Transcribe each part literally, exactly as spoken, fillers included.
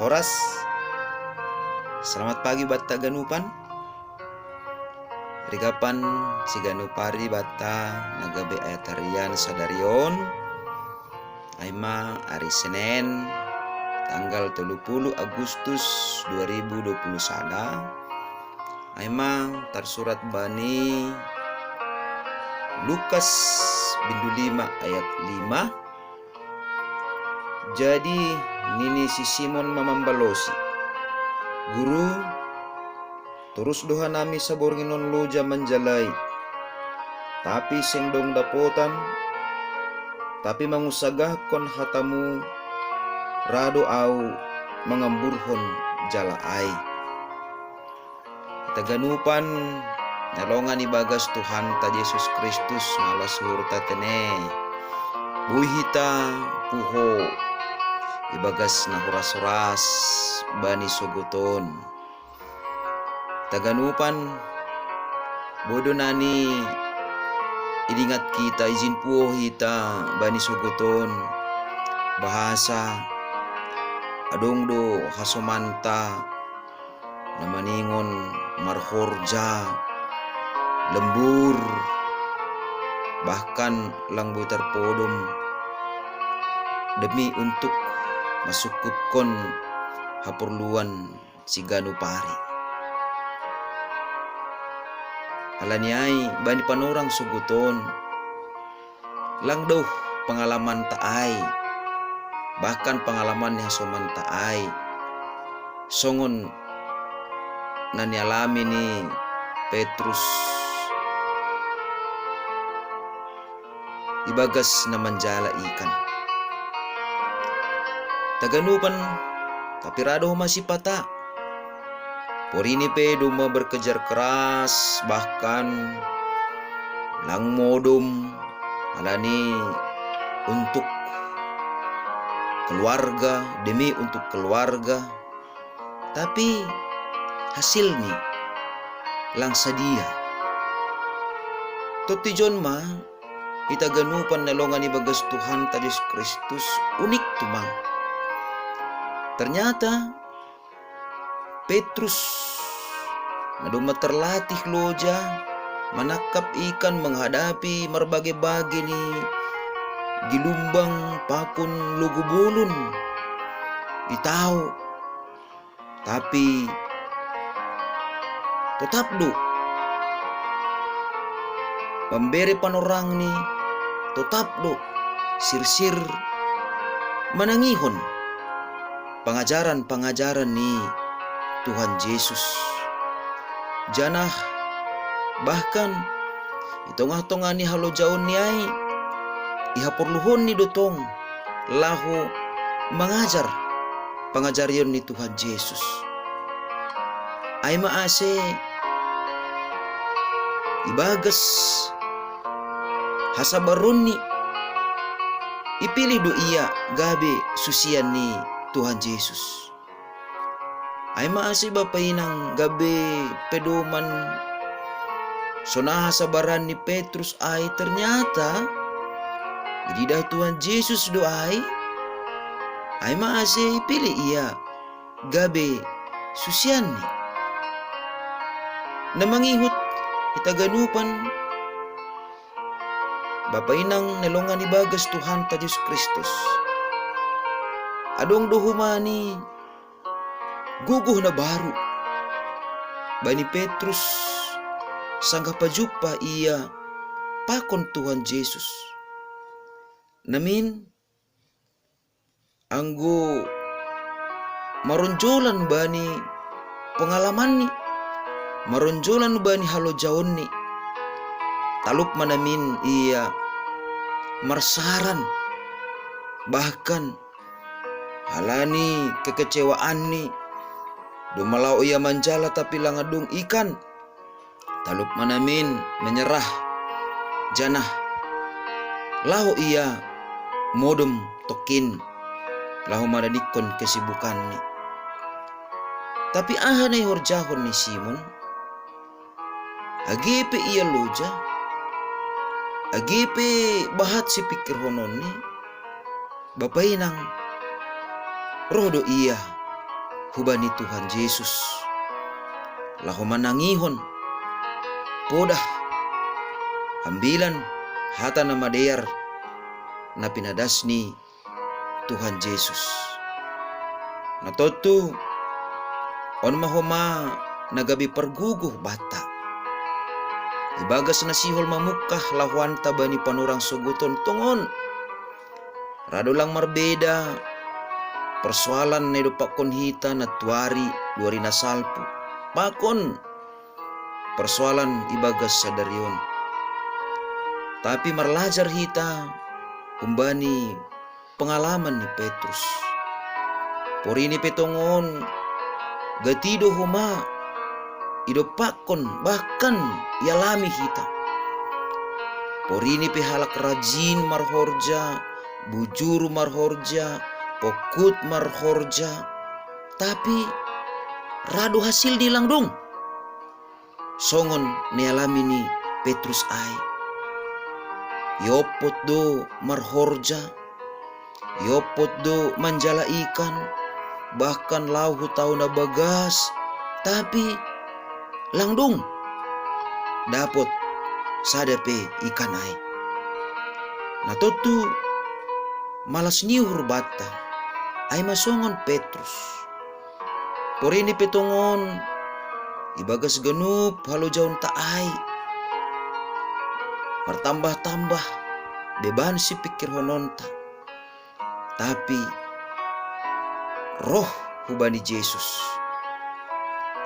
Horas. Selamat pagi batta ganupan. Rigapan siganupari batta nagabe ayat harian sadarion. Aima ari Senin, tanggal tellu puluh Agustus dua ribu dua puluh sada. Aima tarsurat bani Lukas bindu lima ayat lima. Jadi nini si Simon mamambalosi, "Guru, torus dohanami sabornginon loja manjalai, tapi seng dong dapotan, tapi mangusagahkon hatamu, rado au mangamburhon jala ai." Taganupan nalongan ibagas Tuhanta Jesus Kristus, malas hurta tene. Bui hita puho ibagas na horas-horas bani sogoton. Taganupan, bodo nani idingat kita, izin puho hita bani sogoton, bahasa adong do hasomanta na maningon marhorja, lembur, bahkan lang boi tarpodom demi untuk masukupkon haporluan siganupari. Alani ai bani panorang sogoton, lang dong pangalamanta ai, bahkan pangalaman ni hasomanta ai, songon na nialami ni Petrus ibagas na manjala ikan. Taganupan, tapi rado masipata. Porini pe domma berkejar keras, bahkan lang modom alani untuk keluarga, demi untuk keluarga. Tapi hasilni lang sadia. Totti jonma, itaganupan nalongan ibagas Tuhanta Jesus Kristus, unik tumang. Ternyata Petrus na domma terlatih loja manangkap ikan, menghadapi marbage-bage ni gilumbang pakon logo bolon, itau, tapi totap do mambere panorangni, totap do sirsir manangihon pangajaran-pangajaran ni Tuhan Jesus. Janah bahkan i tongah-tongah ni halojaonni ai, ihaporluhonni do tong laho mangajar pangajarion ni Tuhan Jesus. Aima ase ibagas hasabaronni, ipilih do ia gabe susian ni Tuhan Jesus. Aima ase bapa inang gabe pedoman, songon hasabaran ni Petrus ai ternyata ididah Tuhan Jesus do ai. Aima ase ipilih ia gabe susianni. Na mangihut, itaganupan, bapa inang nalongan ibagas Tuhanta Jesus Kristus, adong do humani gogoh na baru bani Petrus sanggah pajumpa ia pakon Tuhan Jesus. Namin, anggo maronjolan bani pengalamanni, maronjolan bani halojaonni, talup ma namin ia marsaran, bahkan alani kekecewaanni, domma laho ia manjala tapi lang adong ikan. Talup ma namin menyerah, janah laho ia modom tongkin laho manadingkon kesibukanni. Tapi aha na ihorjahon ni Simon? Age pe ia loja, age pe bahat sipingkirhononni, bapa inang, roh do ia hubani Tuhan Jesus, laho manangihon podah ambilan hata na madear na pinadas ni Tuhan Jesus. Na tontu, on ma homa na gabe pargogoh banta. Ibagas na sihol mamungkah lahoanta bani panorang sogoton tongon, ra do lang marbeda persoalan na idompakkon hita na tuari, duari na salpu, pakon persoalan ibagas sadari on. Tapi marlajar hita humbani pengalaman ni Petrus. Porini pe tongon, gati do homa idompakkon, bahkan ialami hita. Porini pe halak rajin marhorja, bujur marhorja, pongkut marhorja, tapi ra do hasilni, lang dong songon na ialami ni Petrus ai. Iompot do marhorja, iompot do manjala ikan, bahkan laho hu tao na bagas, tapi lang dong dapot sada pe ikan ai. Na tontu, malas ni uhur banta, ai ma songon Petrus. Porini pe tongon, ibagas ganup halojaonta ai, martambah-tambah beban sipingkirhononta. Tapi roh hubani Jesus,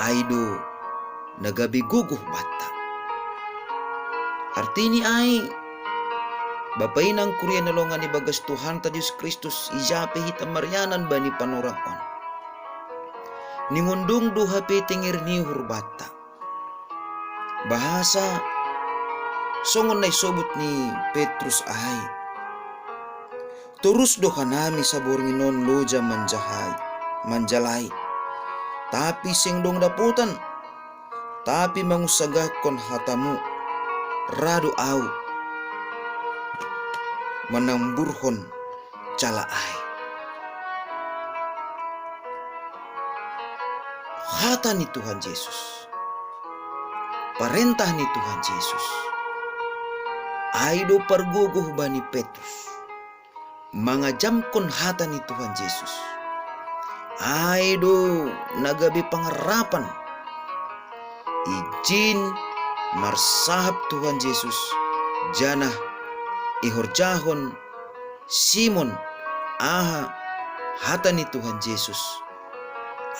ai do na gabe gogoh banta. Artini ai, Bapa inang kuria na longan ibagas Tuhanta Jesus Kristus, ija pe hita marianan bani panorang on, ningondung do hape tenger ni uhur banta. Bahasa songon na isobut ni Petrus ai. Torus do hanami saborngin on loja manjahai, manjalai, tapi seng dong dapotan, tapi mangunsagahkon hatamu, ra do ahu manamburhon jala ai. Hata ni Tuhan Jesus, parentah ni Tuhan Jesus, ai do pargogoh bani Petrus mangajamkon hata ni Tuhan Jesus. Ai do na gabe pangarapan, ijin marsahap Tuhan Jesus, janah ihorjahon Simon aha hata ni Tuhan Jesus.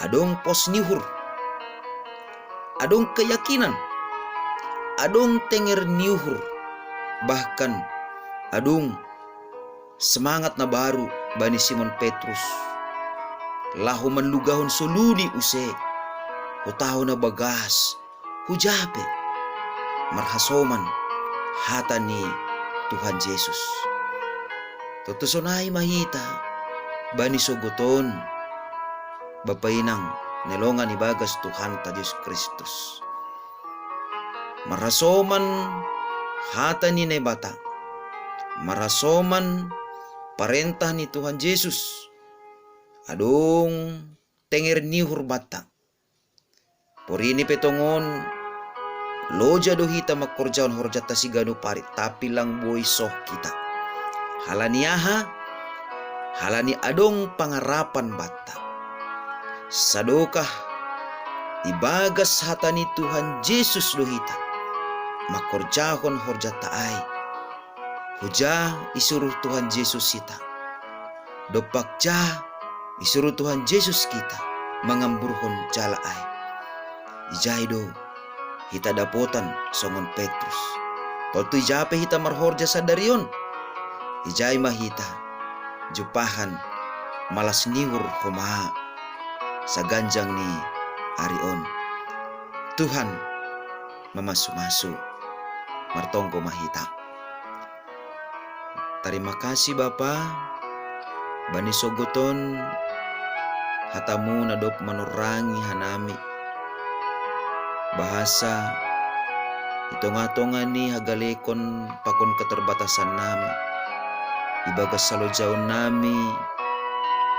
Adong pos ni uhur, adong keyakinan, adong tenger ni uhur, bahkan adong semangat na baru bani Simon Petrus, laho manlugahon soluni use, hu tao na bagas, huja pe marhasoman hata ni Tuhan Jesus. Tontu sonai ma hita bani sogot on, Bapa inang na longan ibagas Tuhanta Jesus Kristus. Marhasoman hata ni Naibata, marhasoman parentah ni Tuhan Jesus, adong tenger ni uhur banta. Porini pe tongon, loja do hita mangkorjahon horjanta siganup ari, tapi lang boi soh hita. Halani aha? Halani adong pangarapan banta. Sadokah ibagas hata ni Tuhan Jesus do hita mangkorjahon horjanta ai. Huja isuruh Tuhan Jesus hita, dompak ja isuruh Tuhan Jesus hita mangamburhon jala ai. Ijai do hita dapotan songon Petrus. Tontu ija pe hita marhorja sadari on, ijai ma hita jumpahan malas ni uhur homa saganjang ni ari on. Tuhan mamasu-masu, martonggo ma hita. Tarima kasih Bapa, bani sogot on hatamu na dob manurangi hanami. Bahasa di tonga-tonga ni hagalekon pakon keterbatasan nami, ibagas halojaon nami,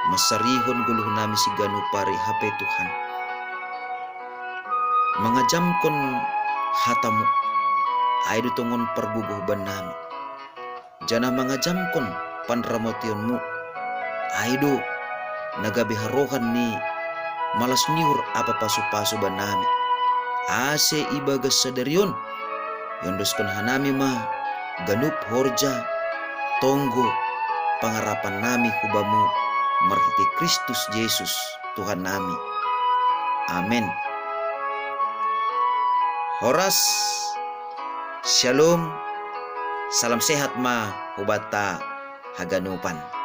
masarihon goluh nami siganup ari hape Tuhan. Mangajamkon hatamu, ai do tongon pargogoh bannami. Janah mangajamkon panramotionmu, ai do na gabe harohan ni malas ni uhur ampa pasu-pasu bannami. Ase ibagas sadari on, iondoskon hanami ma ganup horja, tonggo, pangarapan nami hu Bamu marhitei Kristus Jesus, Tuhan nami. Amen. Horas, Shalom, salam sehat ma hubanta haganupan.